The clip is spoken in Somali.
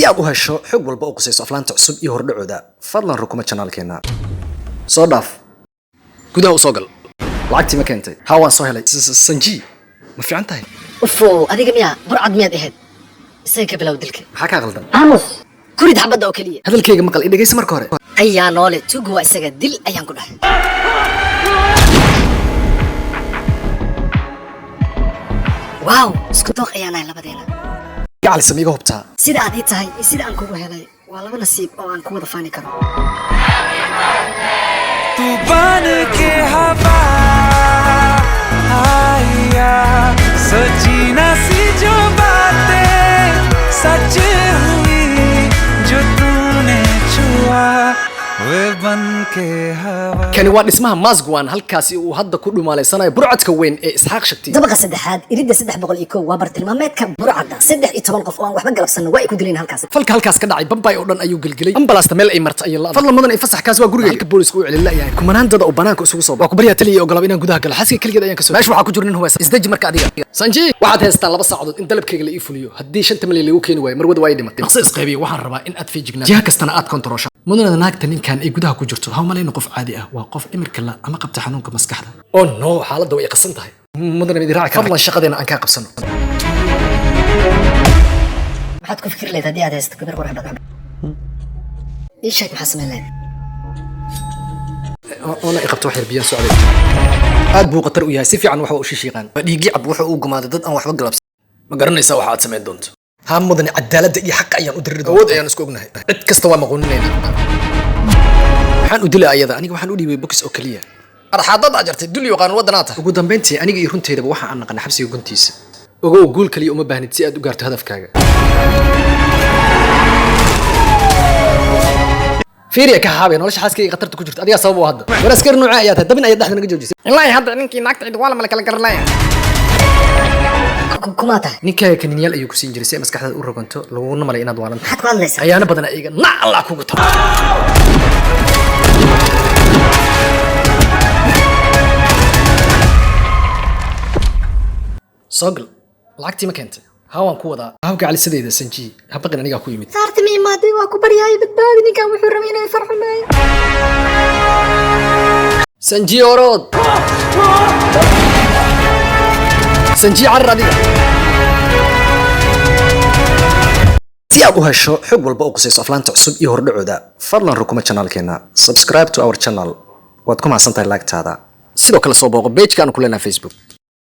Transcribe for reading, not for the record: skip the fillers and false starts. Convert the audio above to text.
Aad u hesho xog walba oo qusayso aflaanta cusub iyo hordhacooda, fadlan rukuma channelkeena. Soo dhaaf, gudaha u soo gal. Lacagtii ma keentay? Haa, waan soo helay. Sanji, ma fiican tahay? Ufo, adiga miyaa burcad miyaad ahayd? Isaga ka bilow dilka. Maxaa kaa qaldan? Aamus, kurid xabadda oo keliya. Hadalkayga maqal, i dhegaysa marka hore. Ayaa noole, tuugu waa isaga, dil ayaan ku dhahay. Waaw, isku dooq ayaan nahay labadeena. Gacalisa, ma iga hubtaa? Sida aad ii tahay iyo sida aan kugu helay waa laba nasiib oo aan ku wada faani karo. तू बन के हवा आया, सोची ना सी जो बातें सच हुई, जो तूने छुआ वे बन के हवा। Kani waa dhismaha Masguan, halkaasi uu hadda ku dhumaalaysanayo burcadka weyn ee Isxaaq Shakti. Dabaqa saddexaad, iridda 301 waa bartilmaameedka burcadda. 13 qof oo aan waxba galabsanno waa ay ku dileen halkaas. Falka halkaas ka dhacay Bambay oo dhan ayuu gelgelay. Ambalaasta meel ay marta ayay la. Fadlan mudan, ay fasax, kaas waa guriga. Halka booliisku u celin la'yahay kumanaan dada oo banaanka isugu soo. Waa ku baryaa, taliya, ogolaab inaan gudaha galo. Xaaska keligeed ayaan ka soo. Meesha waxaa ku jira nin hubaysan. Isdeji marka adiga. Sanji, waxaad haystaan 2 saacadood in dalabkayga la ii fuliyo. Haddii 5 milyan lagu keeni waayo, marwada waa ay dhimatay. Dhaqso isqaybiya. Waxaan rabaa in aad feejignaato, jiha kastana aad kontaroosha. Mudanada, naagta ninkan ay gudaha ku jirto, ha umalayna qof caadi ah. Waa qof imirka la ama qabta xanuunka maskaxda. Oh no, xaaladda way qasan tahay. Mudana, mid raaci kara. Fadlan shaqadeena aan kaa qabsano. Maxaad ku fikri lahayd haddii aad haysato gabar qurux badan? Ii sheeg, maxaa samayn lahayd? Oona i qabto wax yar, biyaan socday. Aad buu khatar u yahay, si fiican waxa u shishiiqaan. Waa dhiiggii cab, wuxuu uu gumaaday dad aan waxba galabsan. Ma garanaysaa waxa aad samayn doonto? Haa mudane, cadaaladda iyo xaqa ayaan u diriri doonaa. Awood ayaan isku ognahay, cid kasta waa maquuninayna. Waxaan u dilay ayada, aniga waxaan u dhiibay bokis oo keliya. Arxaadad ajartay dul yaqaan waddanaa tahay. Ugu dambayntii, aniga iyo runteydaba waxa aan naqanay xabsiga guntiisa. Ogow, guul kaliya uma baahnid si aad u gaarto hadafkaaga. Fiiriya, ka haabay nolosha xaaskayga khatarta ku jirta. Adigaa sabab u hadda. War, askari noocee ayaa tahay? Dabin ayaad dhexda naga joojisay. Ilaahi, hadda ninkii naagta cid waa la kala garanaya. Kumaa tahay? Ninkaaga kaniinyaal ayuu ku siin jiray si ay maskaxdaada u roganto, laguguna malay inaad waalan tahay. Maxaad ku hadlaysaa? Khayaano badan iga nac Allah kugu tabo. Soo gal. Lacagtii ma keentay? Haa, waan ku wadaa. Habka calisadeyda, Sanji, ha baqin, anigaa ku yimid. Saarta ma imaaday? Waa ku baryahay, badbaadi ninkan, wuxuu rabay inay farxumeeyo. Sanji, orod! Sanji, carar adiga. Si aad u hesho xog walba oo qusayso aflaanta cusub iyo hordhacooda, fadlan rukuma channelkeena. Subscribe to our channel. Waad ku mahadsantahay laagtaada. Sidoo kale soo booqo page-ka aanu ku leenahay Facebook.